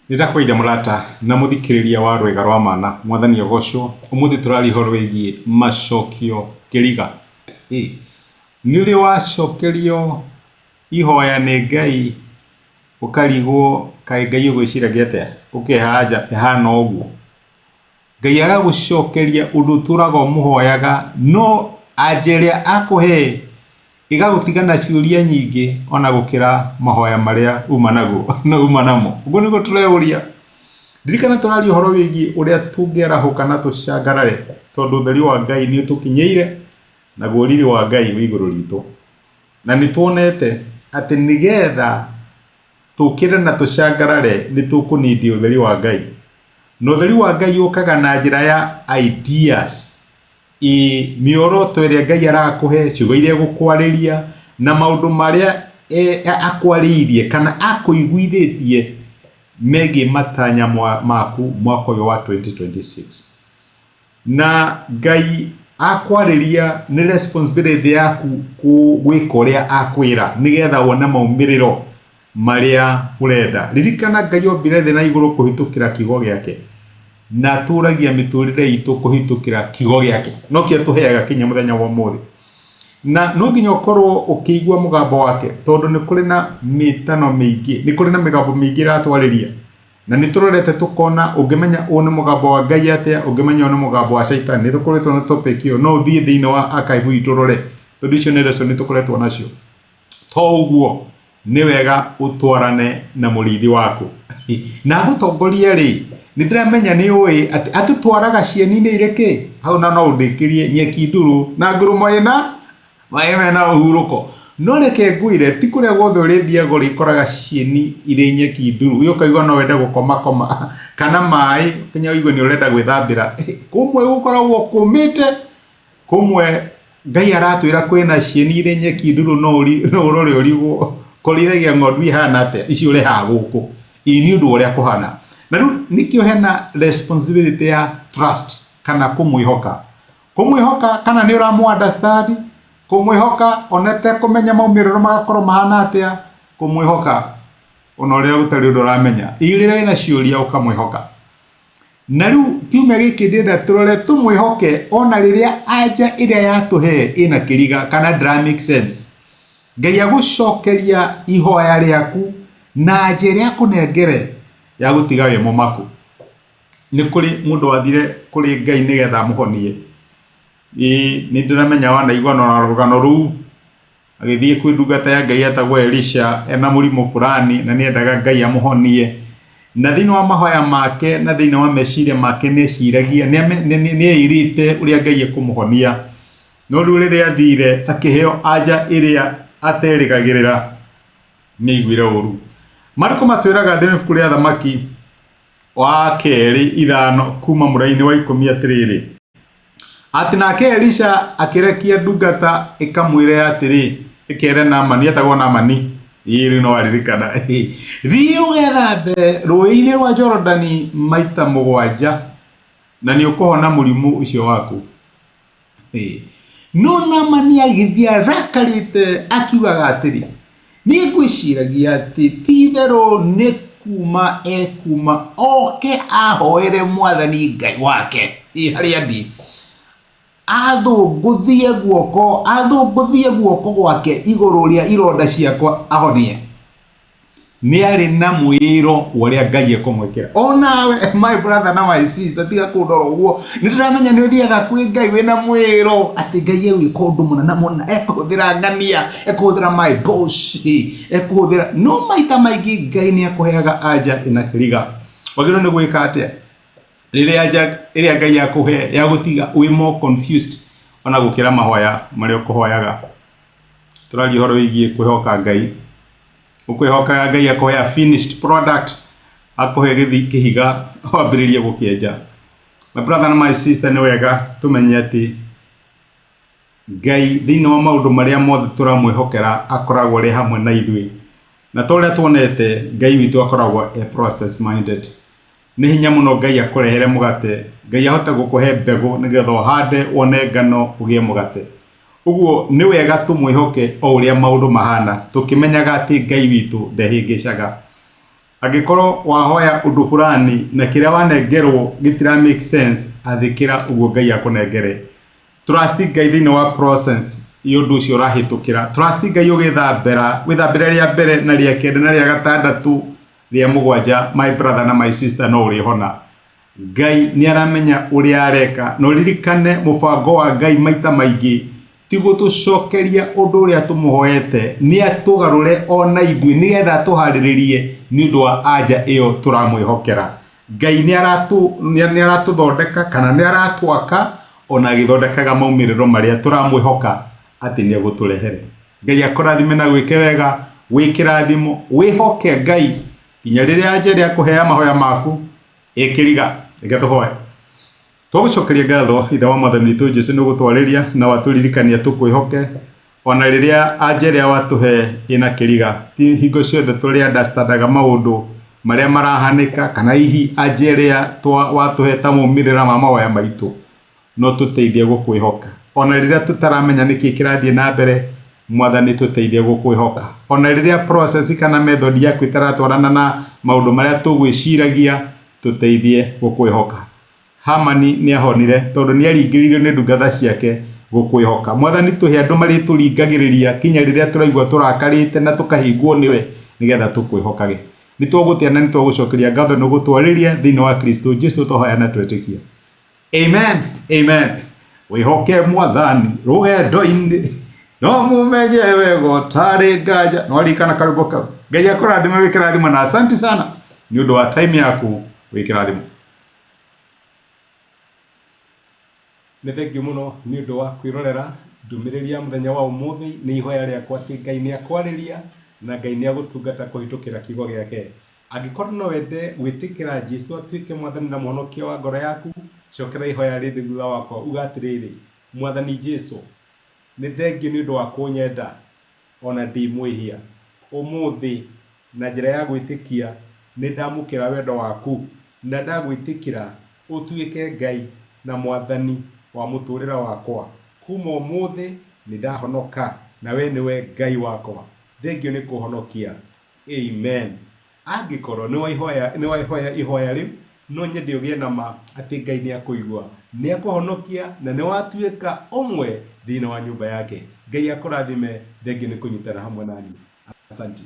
Nĩndakũgeithia mũrata na mũthikĩrĩria wa Rwĩga rwa Mana, Mwathani agocwo. Ũmũthĩ tũraria ũhoro wĩgiĩ macokio kĩriga. Nĩ ũrĩ wacokerio ihoya nĩ Ngai ũkarigwo kaĩ Ngai egwĩciragia atĩa ũkeha anja ĩhana ũguo? Ngai agagũcokeria ũndũ ũtũraga ũmũhoyaga no anja ĩrĩa akũhe ĩgagũtiga na ciũria nyingĩ ona gũkĩra mahoya marĩa uma naguo na uma namo. Ũguo nĩguo tũreyũria. Ririkana tũraria ũhoro wĩgiĩ ũrĩa tũngĩarahũka na tũcangarare tondũ ũtheri wa Ngai nĩ ũtũkinyĩire naguo riri wa Ngai wĩ igũrũ ritũ. Na nĩ tuonete atĩ nĩgetha tũkĩre na tũcangarare nĩ tũkũnindia ũtheri wa Ngai. Na ũtheri wa Ngai ũkaga na njĩra ya ideas Ĩĩ, mĩoroto ĩrĩa Ngai arakũhe, ciugo iria egũkwarĩria, na maũndũ marĩa akwarĩirie kana akũiguithĩtie megiĩ matanya maku mwaka ũyũ wa 2026. Na Ngai akwarĩria nĩ responsibility yaku gwĩka ũrĩa akwĩra nĩgetha wone maumĩrĩro marĩa ũrenda. Ririkana Ngai ombire thĩ na igũrũ kũhĩtũkĩra kiugo gĩake, na atũragia mĩtũrĩre itũ kũhĩtũkĩra kiugo gĩake. Nokĩo atũheaga kinya mũthenya wa ũmũthĩ. Na no nginya ũkorwo ũkĩigua mũgambo wake, tondũ nĩ kũrĩ na mĩtano mĩingĩ, nĩ kũrĩ na mĩgambo mĩingĩ ĩratwarĩria. Na nĩ tũrorete tũkona ũngĩmenya ũyũ nĩ mũgambo wa Ngai atĩa, ũngĩmenya ũyũ nĩ mũgambo wa caitani. Nĩ tũkoretwo na topic ĩyo, no ũthiĩ thĩinĩ wa archive itũ ũrore, tondũ icio nĩ lesson tũkoretwo nacio. To ũguo, nĩ wega ũtwarane na mũrĩithi waku. Na agũtongorie rĩ, nĩ ndĩramenya nĩ ũĩ atĩ atũtwaraga cieni-inĩ irĩ kĩ? Hau na no ũndĩkĩrie nyeki nduru na ngurumo ĩna maĩ mena ũhurũko. No reke ngwĩre, ti kũrĩa guothe ũrĩthiaga ũrĩkoraga cieni irĩ nyeki nduru, we ũkaigua no wende gũkomakoma, kana maĩ nginya ũigue nĩ ũrenda gwĩthambĩra. Kũmwe gũkoragwo kũmĩte, kũmwe Ngai aratwĩra kwĩna cieni irĩ nyeki nduru no ũrore ũrigwo kũrĩithagia ng'ondu ihana atĩa ici ũrehaga gũkũ. Ĩĩ nĩ ũndũ wa ũrĩa kũhana. Na rĩu nĩkĩo hena responsibility ya trust kana kũmwĩhoka. Kũmwĩhoka kana nĩ ũramũ understand, kũmwĩhoka ona ũtekũmenya maumĩrĩro magakorwo mahana atĩa, kũmwĩhoka ona ũrĩa gũtarĩ ũndũ ũramenya. Ĩĩ rĩrĩa wĩna ciũria ũkamwĩhoka. Na rĩu kiumia gĩkĩ ndĩrenda tũrore tũmwĩhoke ona rĩrĩa anja ĩrĩa yatũhe ĩna kĩriga kana ndĩra make sense. Ngai agũcokeria ihoya rĩaku na anja ĩrĩa akũnengere ya gũtiga wĩ mũmaku. Nĩ kũrĩ mũndũ wathire kũrĩ Ngai nĩgetha amũhonie. Ĩĩ nĩ ndĩramenya wanaigua na rũgano rũu. Agĩthiĩ kwĩ ndungata ya Ngai yetagwo Elisha ena mũrimũ fulani na nĩ endaga Ngai amũhonie. Na thĩinĩ wa mahoya make na thĩinĩ wa meciria make nĩ eciragia, nĩ eirĩte ũrĩa Ngai ekũmũhonia. No rĩu rĩrĩa athire akĩheo anja ĩrĩa aterĩgagĩrĩra, nĩ aiguire ũru. Marĩko matwĩraga thĩinĩ wa ibuku rĩa Thamaki wa kerĩ ithano kuma mũraini wa ikũmi atĩrĩrĩ, Atĩ nake Elisha akĩrekia ndungata ĩkamwĩre atĩrĩ, ĩkere Naamani, etagwo Naamani, ĩĩ rĩu no aririkana, thiĩ ũgethambe rũĩ-inĩ rwa Jorodani maita mũgwanja, na nĩ ũkũhona mũrimũ ũcio waku. No Naamani agĩthiĩ arakarĩte akiugaga atĩrĩ, Niĩ ngwĩciragia atĩ ti-itherũ nĩ kuuma ekuuma oke ahoere mwathani Ngai wake ĩ harĩa ndĩ, athũngũthie guoko, athũngũthie guoko gwake igũrũ rĩa ironda ciakwa ahonie. Nĩ arĩ na mwĩĩro wa ũrĩa Ngai ekũmwĩkĩra. Onawe my brother na my sister tiga kũndora ũguo, nĩ ndĩramenya nĩ ũthiaga kwĩ Ngai wĩna mwĩĩro atĩ Ngai egwĩka ũndũ mũna na mũna, ekũhũthĩra ng'ania, ekũhũthĩra my boss, ekũhũthĩra, no maita maingĩ Ngai nĩ akũheaga anja ĩna kĩriga. Wagĩrĩirwo nĩ gwĩka atĩa? Rĩrĩa anja ĩrĩa Ngai akũhe ya gũtiga wĩ more confused ona gũkĩra mahoya marĩa ũkũhoyaga. Tũraria ũhoro wĩgiĩ kwĩhoka Ngai. Ũkwĩhokaga Ngai akũhe a finished product, akũhe kĩhiga wambĩrĩrie gũkĩenja. My brother na my sister nĩ wega tũmenye atĩ Ngai thĩinĩ wa maũndũ marĩa mothe tũramwĩhokera akoragwo arĩ hamwe na ithuĩ. Na ta ũrĩa tuonete Ngai witũ akoragwo e process minded. Nĩ hinya mũno Ngai akũrehere mũgate, Ngai ahote gũkũhe mbegũ nĩgetha ũhande wone ngano ũgĩe mũgate. Ũguo nĩ wega tũmwĩhoke o ũrĩa maũndũ mahana tũkĩmenyaga atĩ Ngai witũ ndehĩngĩcaga. Angĩkorwo wahoya ũndũ fulani na kĩrĩa wanengerwo gĩtira make sense, athĩkĩra ũguo Ngai akũnengere. Trust Ngai thĩinĩ wa process ya ũndũ ũcio ũrahĩtũkĩra. Trust Ngai ũgĩthambĩra, wĩthambĩre rĩa mbere na rĩa kerĩ na rĩa gatandatũ, rĩa mũgwanja, my brother na my sister, no ũrĩhona. Ngai nĩ aramenya ũrĩa areka, na ũririkane mũbango wa Ngai maita maingĩ ti gũtũcokeria ũndũ ũrĩa tũmũhoete, nĩ atũgarũre o na ithuĩ nĩgetha atũharĩrĩrie nĩ ũndũ wa anja ĩyo tũramwĩhokera. Ngai nĩ aratũthondeka kana nĩ aratwaka ona agĩthondekaga maumĩrĩro marĩa tũramwĩhoka atĩ nĩ egũtũrehere. Ngai akũrathime na gwĩke wega, wĩ kĩrathimo, wĩhoke Ngai nginya rĩrĩa anja ĩrĩa akũhea mahoya maku ĩkĩriga. Reke tũhoe. Twagũcokeria ngatho Ithe wa Mwathani witũ Jesu nĩ gũtwarĩria na watũririkania tũkwĩhoke ona rĩrĩa anja ĩrĩa watũhe ĩna kĩriga. Ti hingo ciothe tũrĩ understandaga maũndũ marĩa marahanĩka kana hihi anja ĩrĩa watũhe ta maumĩrĩra ma mahoya maitũ, no tũteithie gũkwĩhoka. Ona rĩrĩa tũtaramenya nĩkĩ kĩrathiĩ na mbere, Mwathani tũteithie gũkwĩhoka. Ona rĩrĩa process kana method yaku ĩtaratwarana na maũndũ marĩa tũgwĩciragia, tũteithie gũkwĩhoka. Hamani nĩ ahonire tondũ nĩ aringĩrĩirio nĩ ndungata ciake gũkwĩhoka. Mwathani tũhe andũ marĩtũringagĩrĩria kinya rĩrĩa tũraigua tũrakarĩte na tũkahĩngwo nĩwe nĩgetha tũkwĩhokage. Nĩ twagũtĩa na nĩ twagũcokeria ngatho nĩ gũtwarĩria thĩinĩ wa Kristo Jesu twahoya na twetĩkia. Amen. Amen. Wĩhoke Mwathani rũgendo-inĩ no mũmenye wega ũtarĩ nganja. No ririkana karwĩmbo kau. Ngai akũrathime wĩ kĩrathimo na asanti sana nĩ ũndũ wa time yaku wĩ kĩrathimo. Nĩ thengiũ mũno nĩ ũndũ wa kwĩrorera ndũmĩrĩri ya mũthenya wa ũmũthĩ. Nĩ ihoya rĩakwa atĩ Ngai nĩ akwarĩria na Ngai nĩ agũtungata kũhĩtũkĩra kiugo gĩake. Angĩkorwo no wende gwĩtĩkĩra Jesu atuĩke Mwathani na Mũhonokia wa ngoro yaku, cokera ihoya rĩrĩ thutha wakwa uga atĩrĩrĩ, Mwathani Jesu, nĩ thengiũ nĩ ũndũ wa kũnyenda o na ndĩ mwĩhia. Ũmũthĩ, na njĩra ya gwĩtĩkia, nĩ ndamũkĩra wendo waku na ndagwĩtĩkĩra ũtuĩke Ngai na Mwathani wa mũtũrĩre wakwa. Kuma ũmũthĩ nĩ ndahonoka na we nĩwe Ngai wakwa. Thengiũ nĩ kũhonokia. Amen. Angĩkorwo nĩ waihoya ihoya rĩu, no nyende ũgĩe na ma atĩ Ngai nĩ akũigua, nĩ akũhonokia na nĩ watuĩka ũmwe thĩinĩ wa nyũmba yake. Ngai akũrathime, thengiũ nĩ kũnyitana hamwe naniĩ. Asanti.